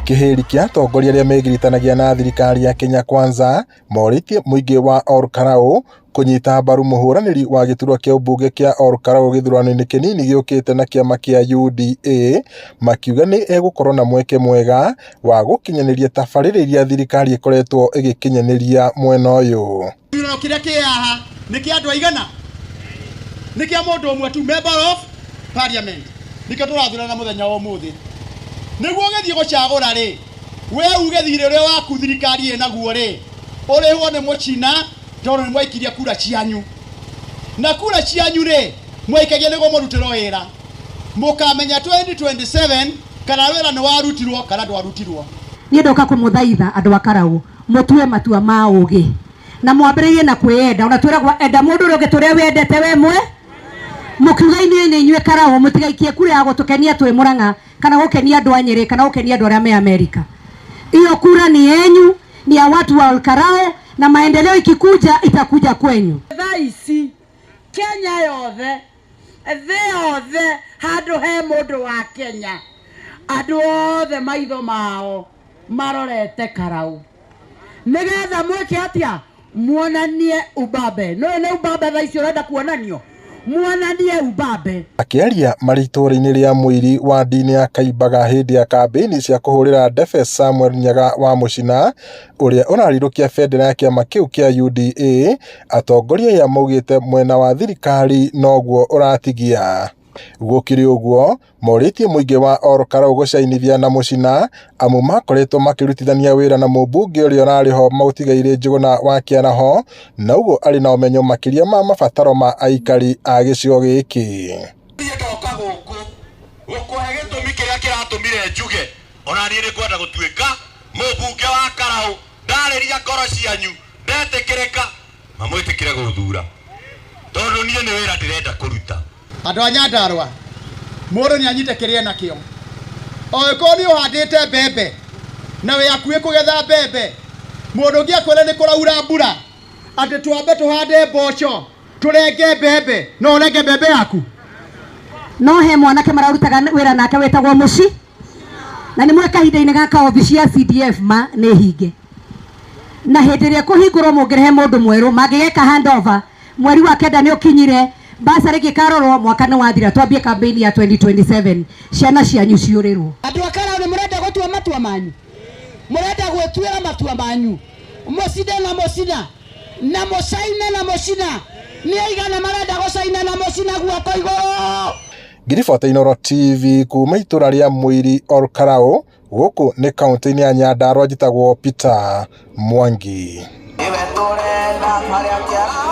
Kĩhĩri kĩa atongoria arĩa megiritanagia na thirikari ya Kenya Kwanza morĩtie mũingĩ wa Ol Kalou kũnyita mbaru mũhũranĩri wa gĩturwa kĩa ũmbunge kĩa Ol Kalou gĩthurano-inĩ kĩnini gĩũkĩte na kĩama kĩa UDA makiuga nĩ egũkorwo na mweke mwega wa gũkinyanĩria tabarĩra iria thirikari ĩkoretwo ĩgĩkinyanĩria mwena ũyũ. Gĩthurano kĩrĩa kĩ haha nĩ kĩa andũ aigana? Nĩ kĩa mũndũ ũmwe tu, member of parliament. Nĩkĩo tũrathurana mũthenya wa ũmũthĩ. Nĩguo ũgĩthiĩ gũcagũra rĩ, we uge thirĩ ũrĩa waku thirikari ĩnaguo rĩ, ũrĩhwo nĩ mũchina tondũ nĩ mwaikirie kura cianyu. Na kura cianyu rĩ, mwaikagia nĩguo mũrutĩrwo wĩra. Mũkamenya 2027 kana wĩra nĩ warutirwo kana ndwarutirwo. Niĩ ndoka kũmũthaitha andũ a Karau mũtue matua ma ũgĩ na mwambĩrĩrie na kwĩyenda. Ona twĩragwo enda mũndũ ũrĩa ũngĩ tũrĩa wendete we mwe. Mũkiuga inyuĩ nĩ inyuĩ Karau mũtigaikie kura ya gũtũkenia twĩ Murang'a kana gũkenia andũ a Nyĩrĩ kana gũkenia andũ arĩa me Amerika. Iyo kura ni yenyu, ni ya watu wa Ol Kalou na maendeleo ikikuja itakuja kwenyu. Thaa ici Kenya yothe, thĩ yothe, handũ he mũndũ wa Kenya, andũ othe maitho mao marorete Karau nĩgetha mwĩke atĩa? Muonanie ubabe. No nĩ ubabe thaa ici ũrenda kuonanio, muonanie ubabe. Akĩaria marĩ itũũra-inĩ rĩa Mũiri wandi-inĩ ya Kaimbaga hĩndĩ ya kambĩini cia kũhũrĩra ndebe Samuel Nyaga wa Mũcina ũrĩa ũrarirũkia bendera ya kĩama kĩu kĩa UDA, atongoria aya maugĩte mwena wa thirikari noguo ũratigia. Gũkĩrĩ ũguo, morĩtie mũingĩ wa Ol Kalou gũcainithia na Mũcina amu makoretwo makĩrutithania wĩra na mũmbunge ũrĩa ũrarĩ ho mũtigairĩ Njũgũna wa Kĩaraho na ũguo arĩ na ũmenyo makĩria ma mabataro ma aikari a gĩcigo gĩkĩ. Niĩ ndoka gũkũ gũkũhe gĩtũmi kĩrĩa kĩratũmire njuge ona niĩ nĩ kwenda gũtuĩka mũmbunge wa Karau. Ndarĩria ngoro cianyu, ndetĩkĩrĩka, mamwĩtĩkĩre gũthura tondũ niĩ nĩ wĩra ndĩrenda kũruta. Andũ a Nyandarua, mũndũ nĩ anyite kĩrĩa enakĩo. Angĩkorwo nĩ ũhandĩte mbembe na wĩ hakuhĩ kũgetha mbembe, mũndũ ũngĩ akwĩre nĩ kũraura mbura atĩ twambe tũhande mboco tũrenge mbembe, no ũrenge mbembe yaku? No he mwanake mararutaga wĩra nake wĩtagwo Mũci, na nĩ mwĩ kahinda-inĩ gaka obici ya CDF ma nĩ hinge, na hĩndĩ ĩrĩa ĩkũhingũrwo mũngĩrehe mũndũ mwerũ mangĩgeka handover mweri wa 9 nĩ ũkinyire, basarĩ ĩngĩkarorwo mwaka nĩ wathira, twambie campaign ya 2027 ciana cianyu ciũrĩrwo. Andũ a Karau nĩ mũrenda gũtua matua manyu, mũrenda gwĩtuĩra matua manyu, mũcinde na mũcina na mũcaine na mũcina. Nĩ aigana marenda gũcaina na mũcina guoko igũrũ? Ngiribota Inooro TV kuma itũra rĩa Mũiri Ol Kalou gũkũ nĩ kaunti-inĩ ya Nyandarua, njĩtagwo Peter Mwangi. Iwe tũrenda marĩa kĩara.